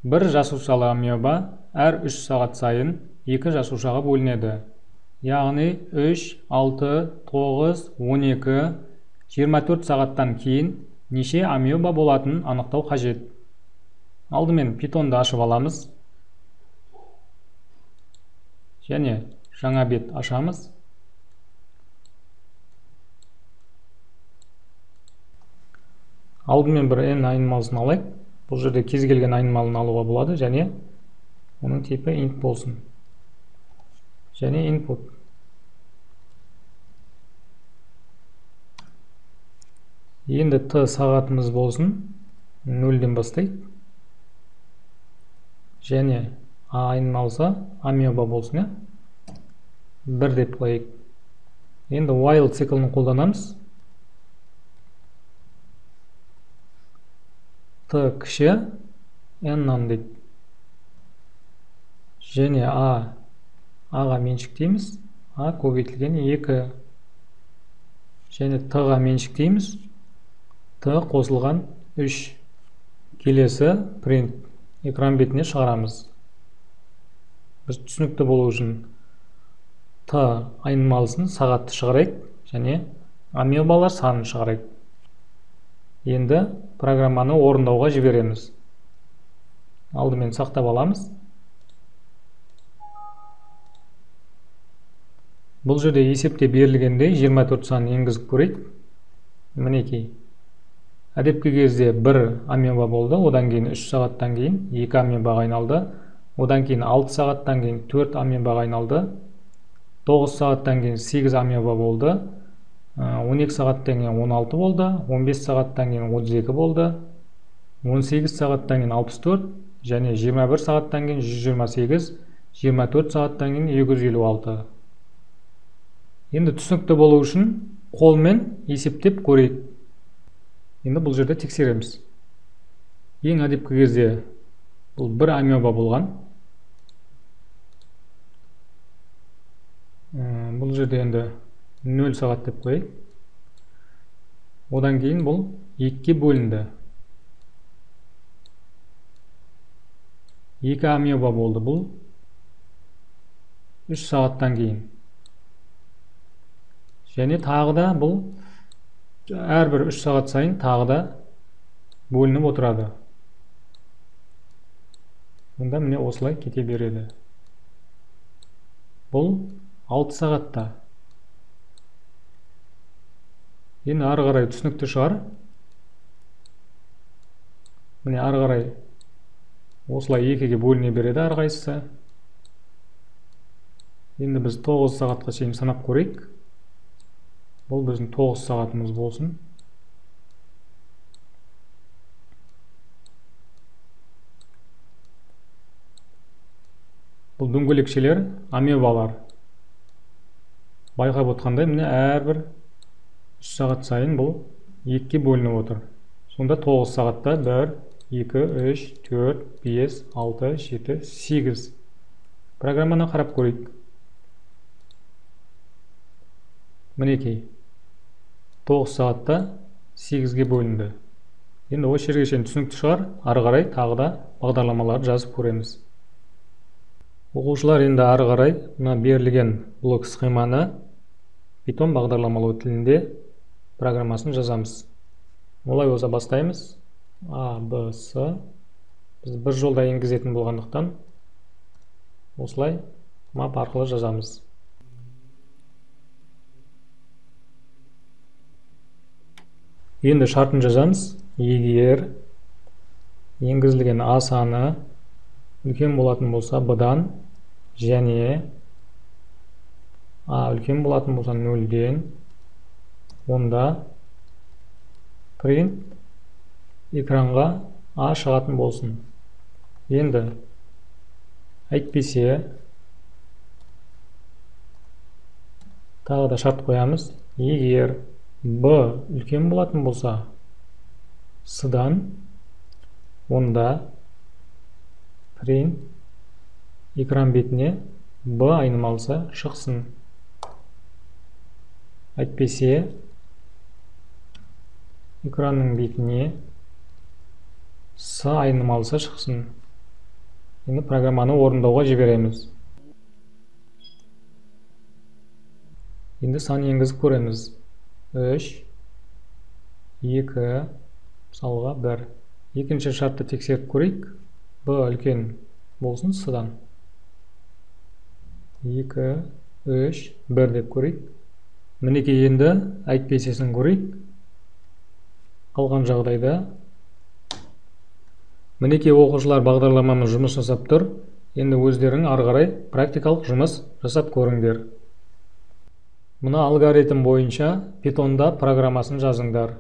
Бір жасушалы амеба әр 3 сағат сайын 2 жасушаға бөлінеді. Яғни 3, 6, 9, 12, 24 сағаттан кейін неше амеба болатынын анықтау қажет. Алдымен Pythonды ашып аламыз. Және жаңа бет ашамыз. Алдымен бір n айнымалысын алайық. Бұл жерде кез келген айнымалыны алуға болады және оның типі int болсын. Және input. Енді t сағатымыз болсын. 0-ден бастайық. Және а айнымалысы амеба болсын, 1 деп қояйық. Енді while циклін қолданамыз. Т кіші n-нан дейді. Және а а-ға меншіктейміз, а көбейтілген 2. Және т-ға меншіктейміз, т қосылған 3. Келесі print экран бетіне шығарамыз. Біз түсінікті болу үшін т айнымалысын сағатты шығарайық және амебалар санын шығарайық. Енді программаны орындауға жібереміз. Алдымен сақтап аламыз. Бұл жерде есепте берілгендей 24 санын енгізіп көрейік. Мінекей. Әдепкі кезде 1 амеба болды, одан кейін 3 сағаттан кейін 2 амебаға айналды, одан кейін 6 сағаттан кейін 4 амебаға айналды, 9 сағаттан кейін 8 амеба болды, 12 сағаттан кейін 16 болды, 15 сағаттан кейін 32 болды, 18 сағаттан кейін 64 және 21 сағаттан кейін 128, 24 сағаттан кейін 256. Енді түсінікті болу үшін қолмен есептеп көрейік. Енді бұл жерде тексереміз. Ең әдепкі кезде бұл бір амеба болған. Бұл жерде енді 0 сағат деп қояйық. Одан кейін бұл 2-ге бөлінді. 2 амеба болды бұл 3 сағаттан кейін. Және тағы да бұл әрбір 3 сағат сайын тағы да бөлініп отырады. Мұнда міне осылай кете береді. Бұл 6 сағатта. Енді ары қарай түсінікті шығар. Міне ары қарай осылай 2-ге бөліне береді әрқайсысы. Енді біз 9 сағатқа шейін санап көрейік. Бұл біздің 9 сағатымыз болсын. Бұл дөңгелекшелер амебалар. Байқап отқандай, міне әрбір 3 сағат сайын бұл 2-ге бөлініп отыр. Сонда 9 сағатта 1, 2, 3, 4, 5, 6, 7, 8. Программаны қарап көрейік. Мінекей, 9 сағатта 8-ге бөлінді. Енді осы жерге шейін түсінікті шығар. Ары қарай тағы да бағдарламаларды жазып көреміз. Оқушылар, енді ары қарай мына берілген блок схеманы Python бағдарламалау тілінде программасын жазамыз. Олай болса бастаймыз. А, Б, С. Біз бір жолда енгізетін болғандықтан осылай map арқылы жазамыз. Енді шартын жазамыз. Егер енгізілген А саны үлкен болатын болса Б-дан және А үлкен болатын болса 0-ден, онда print экранға А шығатын болсын. Енді әйтпесе тағы да шарт қоямыз. Егер Б үлкен болатын болса С-дан, онда print экран бетіне Б айнымалысы шықсын. Әйтпесе экранның бетіне С айнымалысы шықсын. Енді программаны орындауға жібереміз. Енді сан енгізіп көреміз. 3, 2, мысалға 1. Екінші шартты тексеріп көрейік. Б үлкен болсын С-дан. 2, 3, 1 деп көрейік. Мінекей енді әйтпесесін көрейік. Қалған жағдайда мінекей оқушылар, бағдарламамыз жұмыс жасап тұр. Енді өздерің ары қарай практикалық жұмыс жасап көріңдер. Мына алгоритм бойынша Pythonда программасын жазыңдар.